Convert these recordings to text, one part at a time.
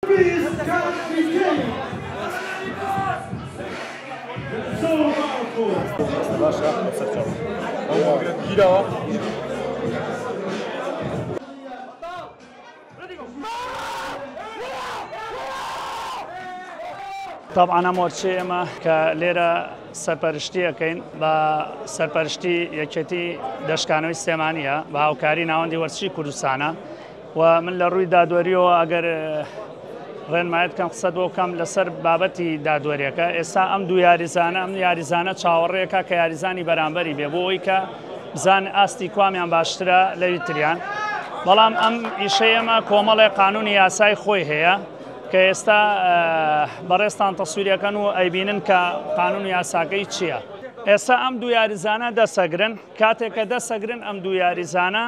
Beast Galaxy King. So powerful. باشە سەرچاو گیراوە. تەبعەن ئەم وەرچەی ئێمە کە لێرە سەرپەرشتی ئەکەین بە سەرپەرشتی یەکێتی دەشکانەوەی سلێمانیە بە هاوکاری ناوەندی وەرزشی کوردستانە و من لە ڕووی دادوەریەوە ئەگەر ڕێنمایەت کەم قسەت بۆ بکەم لەسەر بابەتی دادوەریەکە. ئێستا ئەم دوو یاریزانە، ئەم یاریزانە چاوەڕێکە کە یاریزانی بەرامبەری بێ بۆ ئەوەی کە بزان ئاستی کوامیان باشترە لەوی تریان. بەڵام ئەم ئیشەی ئێمە کۆمەڵێ قانونی یاسای خۆی هەیە کە ئێستا بەڕێزتان تەسویرەکەن و ئەیبینن کە قانون یاساکەی چییە. ئێستا ئەم دوو یاریزانە دەسەگرن، کاتێک کە دەسەگرن ئەم دوو یاریزانە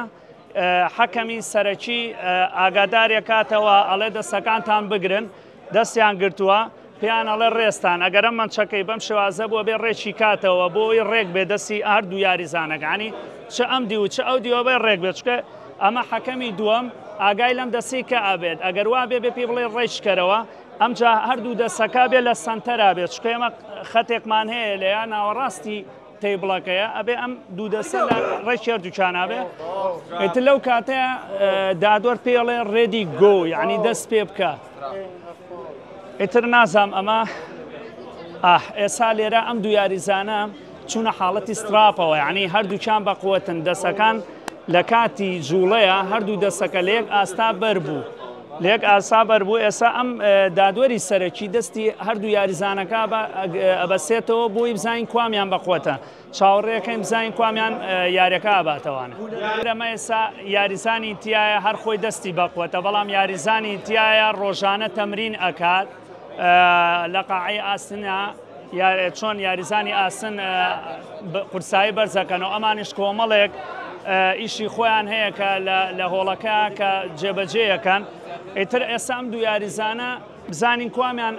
حەکەمی سەرەکی ئاگادارێکاتەوە ئەڵێ دەستەکانتان بگرن، دەستیان گرتووە، پێیان ئەڵێ ڕێزتان، ئەگەر ئەم مەنچەکەی بەم شێوازە بووە بێ ڕێکی کاتەوە بۆ ئەوەی ڕێک بێ دەستی هەردوو یاریزانەکانی چ ئەم دیو چ ئەو دیوە بێ ڕێک بێت، چونکە ئەمە حەکەمی دووەم ئاگای لەم دەستی کە ئەبێت، ئەگەر وا بێ بێ پێی بڵێ ڕێککەرەوە، ئەمجا هەردوو دەسەکە بێ لە سەنتەرا بێت، چونکە ئێمە خەتێکمان هەیە لە ناوەڕاستی تەیبڵەکەیە، ئەبێ ئەم دوو دەستە لە ڕێکی هەردووکیانا بێ. ئیتر لەو کاتەیە دادوەر پێڵێ ready go، یعنی دەست پێ بکە. ئیتر نازام ئەمە ئاه ئێسا لێرە ئەم دوو یاریزانە چوونە حاڵەتی strap ەوە، یعنی هەردووکیان بە قوەتن، دەسەکان لە کاتی جوڵەیە هەردوو دەسەکە لە یەک ئاستا بەر بوو. لە یەک ئاسا بەر بوو. ئێستا ئەم دادوەری سەرەکی دەستی هەردوو یاریزانەکە ئەبەسێتەوە بۆی بزانین کوامیان بەقوەتە، چاوەڕێەکەین بزانین کوامیان یاریەکە ئاباتەوانە. ئەمە ئێستا یاریزانی تایە هەر خۆی دەستی بەقوەتە، بەڵام یاریزانی تایە ڕۆژانە تەمرین ئەکات لە قاعەی ئاسنە، چۆن یاریزانی ئاسن قورسایی بەرزەکەنەوە، ئەمانیش کۆمەڵێک ئیشی خۆیان هەیە کە لە هۆڵەکە کە جێبەجێیەکەن. ئیتر ئێستا ئەم دوو یاریزانە بزانین کوامیان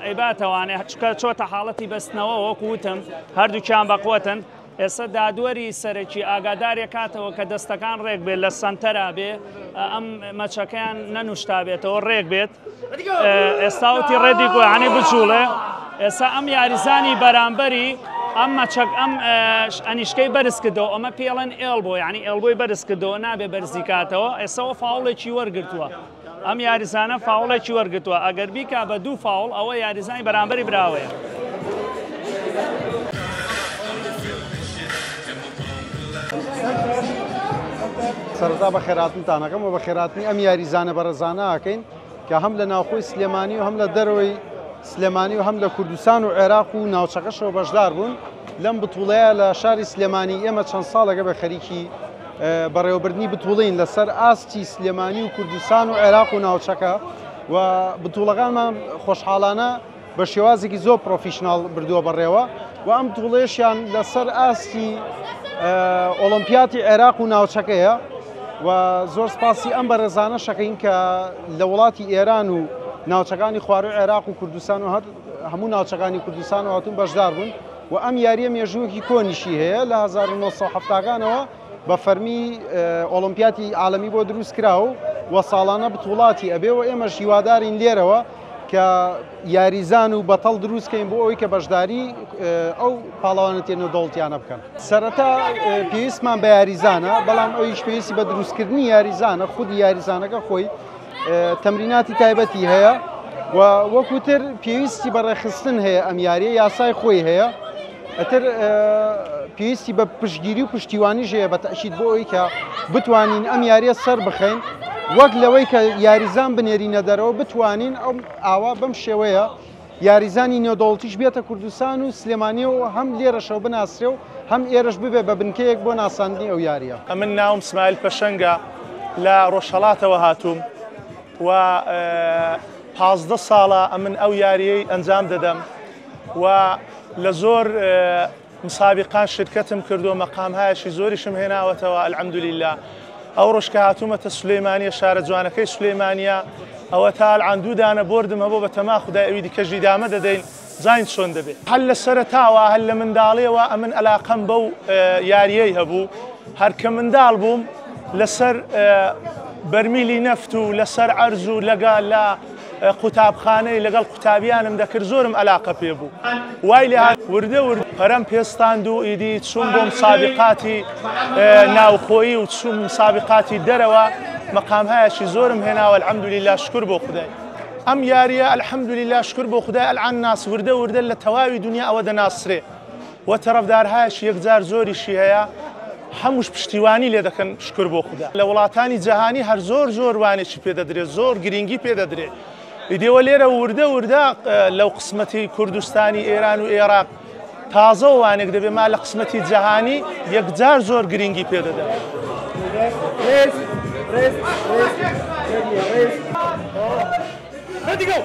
ئەیباتەوانێ، چکە چۆتە حاڵەتی بەستنەوە، وەکو وتم هەردووکیان بەقوەتن. ئێستا دادوەری سەرەکی ئاگادارێ کاتەوە کە دەستەکان ڕێک بێت، لە سەنتەرا بێ، ئەم مەچەکەیان نەنوشتابێتەوە، ڕێک بێت. ئێستا وتی ready go، یعنی بجوڵێ. ئێستا ئەم یاریزانی بەرامبەری ئەم مەچەک ئەم ئەنیشکەی بەرز کردەوە، ئەمە پێڵەن elbow، یعنی elbow ی بەرز کردەوە، نابێ بەرزی کاتەوە. ئێستا فاوڵێکی وەرگرتووە، ئەم یاریزانە فاوڵێکی وەرگرتووە، ئەگەر بیکا بە دوو فاوڵ ئەوە یاریزانی بەرامبەری براوەیە. سەرەتا بە خێراتنتانەکەم و بە خێراتنی ئەم یاریزانە بەڕێزانە ئەکەین کە هەم لە ناوخۆی سلێمانی و هەم لە دەرەوەی سلێمانی و هەم لە کوردستان و عێراق و ناوچەکەشەوە بەشدار بوون لەم بتوڵەیە لە شاری سلێمانی. ئێمە چەند ساڵێکە بە خەریکی بەڕێوەبردنی بتوڵین لەسەر ئاستی سلێمانی و کوردستان و عێراق و ناوچەکە و بتوڵەکانمان خۆشحاڵانە بە شێوازێکی زۆر professional بردووە بەڕێوە و ئەم بتوڵەیەشیان لەسەر ئاستی ئۆڵۆمپیاتی عێراق و ناوچەکەیە و زۆر سپاسی ئەم بەڕێزانە شەکەین کە لە وڵاتی ئێران و ناوچەکانی خواروی عێراق و کوردستان و هەموو ناوچەکانی کوردستان و هاتوون بەشدار بوون و ئەم یاریە مێژوویەکی کۆنیشی هەیە لە 1970ەکانەوە بە فەرمی ئۆڵۆمپیاتی عالەمی بۆ دروست کرا و ساڵانە بتوڵاتی ئەبێ و ئێمەش هیوادارین لێرەوە کە یاریزان و بەتەڵ دروستکەین بۆ ئەوەی کە بەشداری ئەو پاڵەوانەتیە نێودەوڵەتیانە بکەن. سەرەتا پێویستمان بە یاریزانە، بەڵام ئەویش پێویستی بە دروستکردنی یاریزانە، خودی یاریزانەکە خۆی تەمریناتی تایبەتی هەیە و وەکوتر پێویستی بە ڕێکخستن هەیە، ئەم یاریە یاسای خۆی هەیە، ئەتر پێویستی بە پشتگیری و پشتیوانیش هەیە بە تەئکید بۆ ئەوەی کە بتوانین ئەم یاریە سەر بخەین، وەک لەوەی کە یاریزان بنێرینە دەرەوە بتوانین ئەو ئاوا بەم شێوەیە یاریزانی نێودەوڵەتیش بێتە کوردستان و سلێمانی و هەم لێرەشەوە بناسرێ و هەم ئێرەش ببێ بە بنکەیەک بۆ ناساندنی ئەو یاریە. ئەمن ناوم سمایل پەشەنگە، لە ڕۆژهەڵاتەوە هاتووم و 15 ساڵە ئەمن ئەو یاریەی ئەنجام دەدەم و لە زۆر مسابقان شرکەتم کردو مەقامهایشی زۆریشم هێناوەتەوە الحمدللە. ئەوڕۆش کە هاتوومەتە سولەیمانیە، شارە جوانەکەی سولەیمانیە، ئەوە تا الان دوو دانە بۆردم هەبوو بە تەما خودای ئەوی دیکەش ئیدامە دەدەین زانین چۆن دەبێ. هەر لە سەرەتاوە هەر لە منداڵیەوە ئەمن ئەلاقەم بەو یاریەی هەبوو، هەر کە منداڵ بووم لەسەر بەرمیلی نەفت و لەسەر عەرز و لەگا لە قوتابخانەی لەگەڵ قوتابیانم دەکرد زۆرم ئەلاقە پێ بوو. وای لێ هات وردە ورد پەرەم پێستاند و ئیدی چووم بۆ مسابقاتی ناوخۆیی و چووم مسابقاتی دەرەوە، مەقامهایەکی زۆرم هێناوە الحمدللە شکر بۆ خودای. ئەم یارییە الحمدللە شکر بۆ خودای ئەلعان ناس وردە وردە لە تەواوی دنیا ئەوە دەناسرێ و تەرەفدارهایەکی یەکجار زۆریشی هەیە هەمووش پشتیوانی لێ دەکەن شکر بۆ خودا. لە وڵاتانی جەهانی هەر زۆر زۆر وانێکی پێ دەدرێ زۆر گرینگی پێ دەدرێ. ئیدێوە لێرە وردە وردە لەو قسمەتی کوردستانی ئێران و ئێراق تازە وانێک دەبێ ما لە قسمەتی جەهانی یەکجار زۆر گرینگی پێ دەدەن. Ready, go!